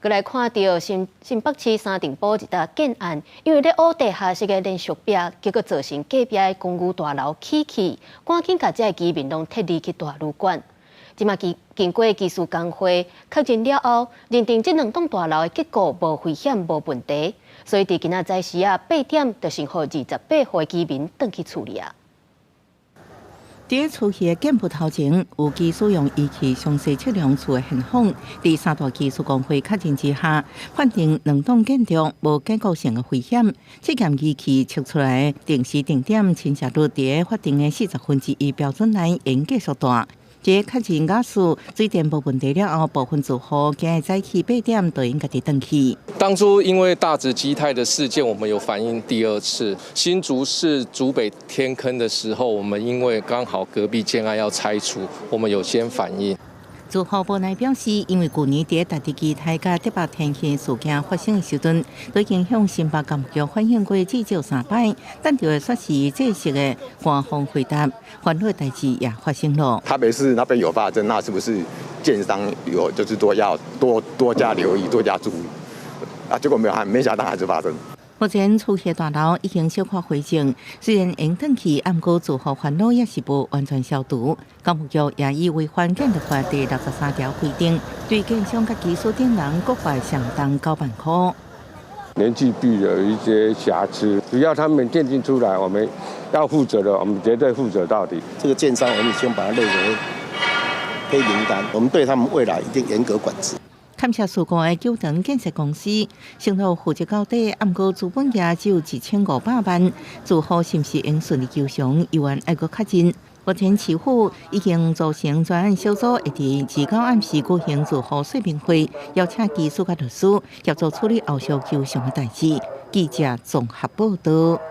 閣來看著新新北市三重埔一單建案，因為咧挖地下室的連續壁，結果造成隔壁的公寓大樓起去，趕緊共遮的居民攏撤離去大旅館。這馬經經過技師公會確認了後，認定這兩棟大樓的結構無危險、無問題，所以佇今仔早時啊八點就先予28戶居民轉去厝裡啊。佇厝的建築頭前，有技師用儀器詳細測量厝的現況。佇三大技師公會確認之下，判定兩棟建築無結構性的危險。測驗儀器測出來定時定點傾斜率佇法定的1/40標準內，應繼續住。這確認瓦斯水電無問題了後，部分住戶今日早起八點就應家己轉去。當初因為大直基泰的事件，我們有反映第二次新竹市竹北天坑的時候，我們因為剛好隔壁建案要拆除，我們有先反映。住戶無奈表示，因為舊年佇大直基泰佮竹北天坑事件發生的時陣，都已經向新北工務局反映過至少三擺，等著的煞是正式的官方回答，煩惱代誌也發生了。台北市那邊有發生，那是不是建商有就是多要多多加留意、多加注意？啊，結果沒有，還沒想到還是發生。目前厝的大樓已經小可回正，雖然會轉去，毋過住戶煩惱也是無完全消除。工務局也以違反建築法第63條規定，對建商佮技師等人各罰相當9萬塊。年紀必有一些瑕疵，只要他們鑑定出來，我們要負責的，我們絕對負責到底。這個建商，我們已經把它列為黑名單，我們對他們未來一定嚴格管制。勘測事故的九長建設公司承諾負責到底，毋過資本額只有1500萬，住戶是毋是應順利求償，猶原愛閣確認。目前市府已經組成專案小組，會佇29暗時舉行住戶說明會，邀請技師佮律師協助處理後續求償的代誌。記者綜合報導。